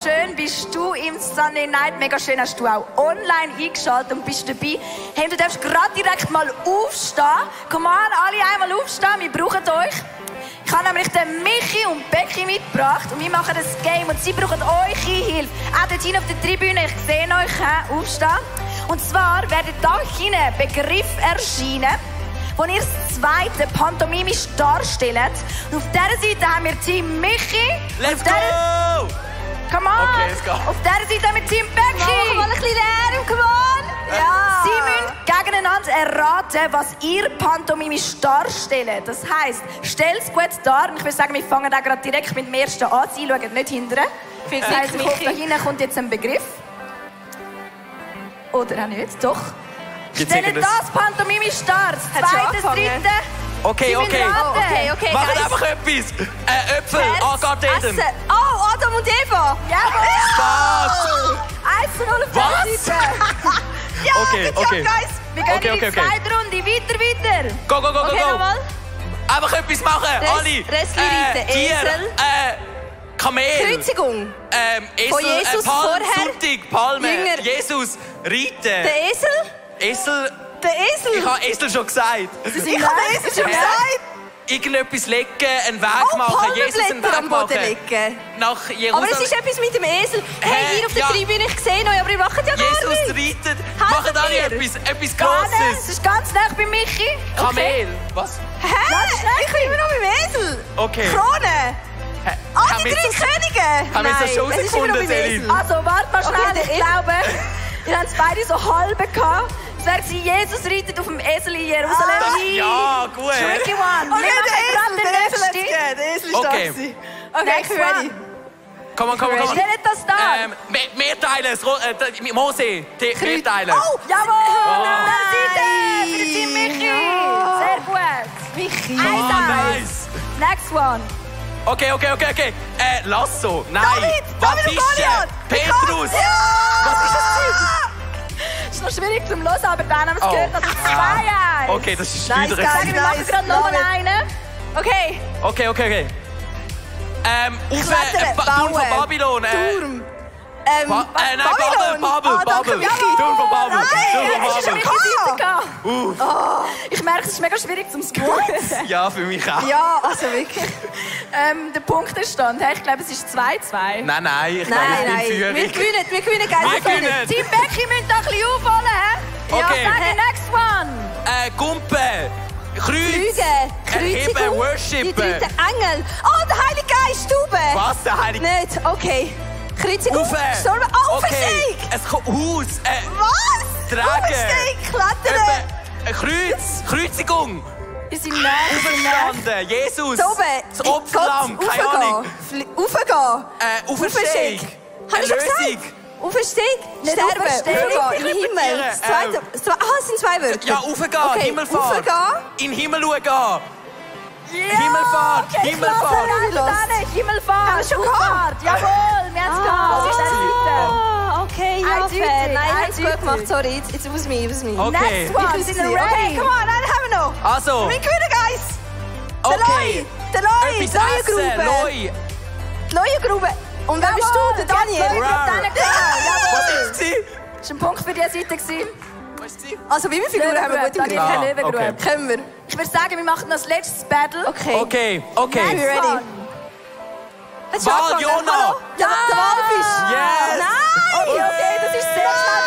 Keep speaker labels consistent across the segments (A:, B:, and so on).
A: schön bist du im Sunday Night. Mega schön hast du auch online eingeschaltet und bist dabei. Hey, du darfst gerade direkt mal aufstehen. Komm an, alle einmal aufstehen, wir brauchen euch. Ich habe nämlich den Michi und Becky mitgebracht und wir machen das Game und sie brauchen eure Hilfe. Auch dort hinten auf der Tribüne, ich sehe euch aufstehen. Und zwar werden da hinten Begriffe erscheinen, wo ihr das zweite pantomimisch darstellt. Und auf dieser Seite haben wir Team Michi.
B: Let's go!
A: Come on!
B: Okay, let's go.
A: Auf dieser Seite haben wir Team Becky.
C: Machen wir mal ein bisschen Lärm, come on!
A: Ja. Sie müssen gegeneinander erraten, was ihr pantomimisch darstellt. Das heisst, stellt es gut dar. Und ich würde sagen, wir fangen auch gerade direkt mit dem ersten an. Sie schauen nicht hinterher. Das heisst, da hinten kommt jetzt ein Begriff. Oder auch nicht, doch. Stellt das pantomimisch dar. Das zweite, das dritte.
B: Okay.
C: Okay.
B: Machen einfach etwas. Äpfel, Agatheden.
C: Oh, Adam und Eva.
A: Jawohl! 1:0 auf der Seite.
C: Ja,
B: Okay.
C: guys.
A: Wir gehen in die zweite Runde. Weiter.
B: Go.
C: Okay, nochmal.
B: Einfach etwas machen, alle.
C: Restli-Reiten.
B: Tier,
C: Esel.
B: Kamel.
C: Kreuzigung.
B: Esel,
C: Von Jesus
B: Palm,
C: vorher.
B: Sonntag, Palme.
C: Jünger.
B: Jesus, Reiten.
C: Der Esel.
B: Esel.
C: Der Esel.
B: Ich habe Esel schon gesagt.
C: Ich habe den Esel schon gesagt.
B: Irgendetwas legen, einen Weg machen. Jesus einen Weg
C: am Boden
B: machen.
C: legen.
B: Nach Jerusalem.
C: Aber es ist etwas mit dem Esel. Hey, ihr auf der Tribüne, ich sehe euch, aber ihr macht ja gar
B: Jesus
C: nichts.
B: reitet. Machen alle
C: mir.
B: etwas
A: Das
B: Grosses.
A: ist ganz nah bei Michi.
B: Kamel. Was?
C: Hä? Ich bin immer noch beim Esel.
B: Okay.
C: Krone.
B: Haben
C: Die
B: wir
C: drei
B: jetzt-
C: Könige.
B: haben wir jetzt eine Chance
C: es ist immer noch
B: gefunden,
C: beim
B: Selin?
C: Esel.
A: Also, warte mal schnell.
C: Okay,
A: Ich glaube, ihr habt es beide so halbe gehabt. Es wäre gewesen, Jesus reitet auf dem Esel in Jerusalem rein.
B: Ja, gut.
A: Tricky one.
C: Okay,
A: Wir machen gerade den nächsten.
C: Der Esel ist da.
B: Okay.
C: gewesen. Okay, ich bin ready.
B: Komm on.
A: Stellt das da.
B: Mehr teilen. Mose. Mehr teilen.
C: Oh,
A: Jawohl!
B: Oh.
A: Dann Seite für den Team Michi. Sehr gut.
C: Michi.
A: 1-1.
B: Nice.
A: Next one.
B: Okay. Lasso. Nein.
C: David und
B: Fische.
C: Goliath.
B: Petrus. Was ist das?
A: Das ist noch schwierig zum Hören, aber dann haben wir es gehört, dass es 2-1.
B: Okay, das ist
C: Nice,
B: schwierig.
C: geil.
A: Also, wir machen gerade noch mal einen.
C: Okay.
B: Okay.
C: Klettern,
B: Turm von
C: bauen.
B: Babylon.
C: Turm.
B: Nein,
C: Babylon.
B: Babel.
C: Michi.
B: Turm von Babel. Turm
A: Ja,
B: von
A: das ist schon
B: Babel.
A: richtig gegangen. Ich merke, es ist mega schwierig zum Scoren.
B: Ja, für mich auch.
C: Ja, also wirklich.
A: Der Punktestand, hey, ich glaube, es ist 2-2.
B: Nein, ich glaube, ich bin
C: Nein.
B: Führung.
C: Wir gewinnen, geil.
B: Wir gewinnen.
A: Team Becky müsst da ein bisschen aufholen, hä?
B: Okay.
A: Ja, sag next one.
B: Gumpen. Kreuz.
C: Flüge, Kreuzigung,
B: Erheben, worshipen.
C: die dritte Engel. Oh, der Heilige Geist, Stube.
B: Was, der Heilige?
C: Nicht, okay. Kreuzigung,
B: Ufe.
C: Storm, Auferstehung.
B: Es kommt Haus.
C: Was?
B: Tragen.
C: Auferstehung, Klettern.
B: Kreuzigung.
A: Wir sind näher.
B: Auferstanden. Jesus.
C: Da oben.
B: Das Opferlamm. Keine Ahnung.
C: Aufgehen.
B: Auferstehung.
C: Habe ich schon gesagt?
B: Erlösung.
C: Auferstehung,
A: Nicht
C: sterben,
A: Auferstehung.
C: aufgehen, im Himmel. Das zweite, es sind zwei Wörter.
B: Ja, aufgehen.
C: Okay,
B: Himmelfahrt.
C: aufgehen.
B: In den Himmel schauen.
A: Ja,
B: Himmelfahrt,
A: okay,
B: Himmelfahrt.
A: Himmelfahrt.
C: Haben wir schon
A: Auffahrt. Jawohl, wir haben es gehabt.
B: Was ist das?
C: Ah, okay, ja,
A: Eindeutig,
C: fair. Nein, ich hab's
A: eindeutig.
C: gut gemacht, sorry. Jetzt was mir.
B: Okay.
A: Next one,
C: Ich
A: sind
C: bin
A: wir
C: okay,
A: ready?
C: come on, einen haben wir noch.
B: Also,
C: Wir gewinnen, Guys.
B: okay.
C: Der Loi,
B: Etwas essen.
C: Leuengrube.
B: Loi.
C: Leuengrube. Und wer bist du? Der Daniel.
B: Rar.
A: Jawohl.
B: Was ist es?
A: Das war ein Punkt für diese Seite.
B: Was ist es?
C: Also, wie viele Figuren haben wir gut im Griff?
B: Ah,
A: Löwengrube.
B: okay.
C: Können wir.
A: Ich würde sagen, wir machen noch das letzte Battle.
C: Okay.
B: Okay.
C: Next
A: Next
C: ready.
A: one.
C: Hat's
B: Wal,
C: schon angefangen?
B: Jona.
C: Hallo? Der Walfisch.
B: Yes.
A: Nein! Okay, das ist sehr schnell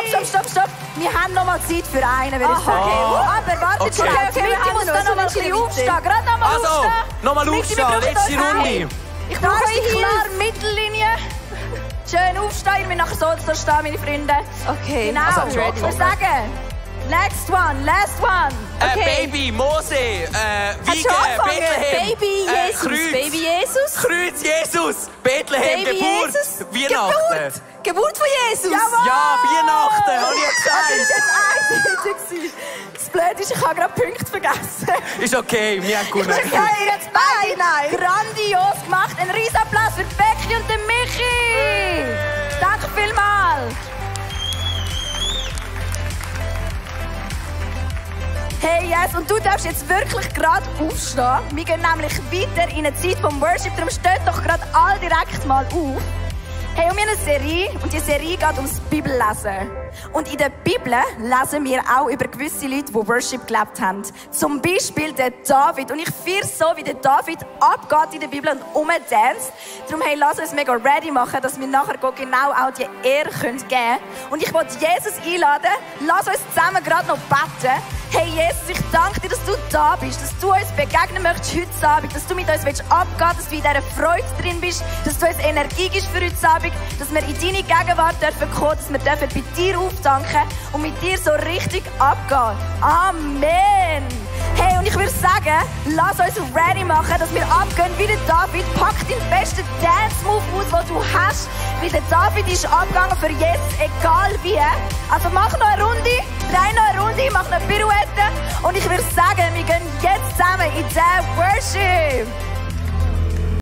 A: gegangen. Stopp. Wir haben noch mal Zeit für einen, würde ich sagen.
B: Aha.
A: Aber wartet
B: Okay.
A: schon,
C: Okay, wir
A: Michi
C: haben
A: muss
C: noch
A: da noch mal ein
C: so
A: bisschen
C: eine
A: aufstehen.
C: Mitte.
A: Gerade noch mal
B: Also,
A: aufstehen.
B: nochmal
A: Michi,
B: aufstehen.
A: wir brauchen
B: Letzte
A: euch
B: Runde.
A: ein. Ich brauche
C: Erste
A: euch klar
C: Hilfe.
A: Mittellinie. Schön aufstehen, ihr müsst nachher so stehen, meine Freunde.
C: Okay.
A: Genau.
B: Also, hat schon
A: Ich würde
B: angefangen.
A: sagen, next one, last one.
C: Okay.
B: Baby, Mose,
C: Hat
B: Wiege,
C: schon angefangen.
B: Bethlehem.
C: Baby Jesus.
B: Kreuz.
C: Baby Jesus.
B: Kreuz, Jesus. Bethlehem,
C: Baby
B: Geburt.
C: Jesus.
B: Weihnachten.
C: Geburt von Jesus.
A: Jawohl.
B: Ja, Weihnachten, habe ich ja
A: Das
B: gesagt.
A: war jetzt eindeutig. Das Blöde ist, ich habe gerade Punkte vergessen.
B: Ist okay, wir haben gewonnen.
A: Ja, ihr habt beide grandios gemacht. Ein riesen Applaus für Becky und den Michi. Danke vielmals. Hey, yes, und du darfst jetzt wirklich gerade aufstehen. Wir gehen nämlich weiter in eine Zeit vom Worship. Darum steht doch gerade all direkt mal auf. Hey, und wir haben eine Serie und die Serie geht ums Bibellesen. Und in der Bibel lesen wir auch über gewisse Leute, die Worship gelebt haben. Zum Beispiel der David. Und ich feiere so, wie der David abgeht in der Bibel und umdanzt. Darum, hey, lass uns mega ready machen, dass wir nachher Gott genau auch die Ehre geben können. Und ich will Jesus einladen. Lass uns zusammen gerade noch beten. Hey Jesus, ich danke dir, dass du da bist, dass du uns begegnen möchtest heute Abend, dass du mit uns abgehen willst, dass du in dieser Freude drin bist, dass du uns Energie gibst für heute Abend, dass wir in deine Gegenwart dürfen kommen, dass wir dürfen bei dir auftanken und mit dir so richtig abgehen. Amen. Hey, und ich würde sagen, lass uns ready machen, dass wir abgehen wie der David. Pack deinen besten Dance-Move aus, den du hast. Wie der David ist abgegangen für Jesus, egal wie. Also mach noch eine Runde, dreh noch eine Runde, mach noch eine Pirouette. Und ich würde sagen, wir gehen jetzt zusammen in den Worship.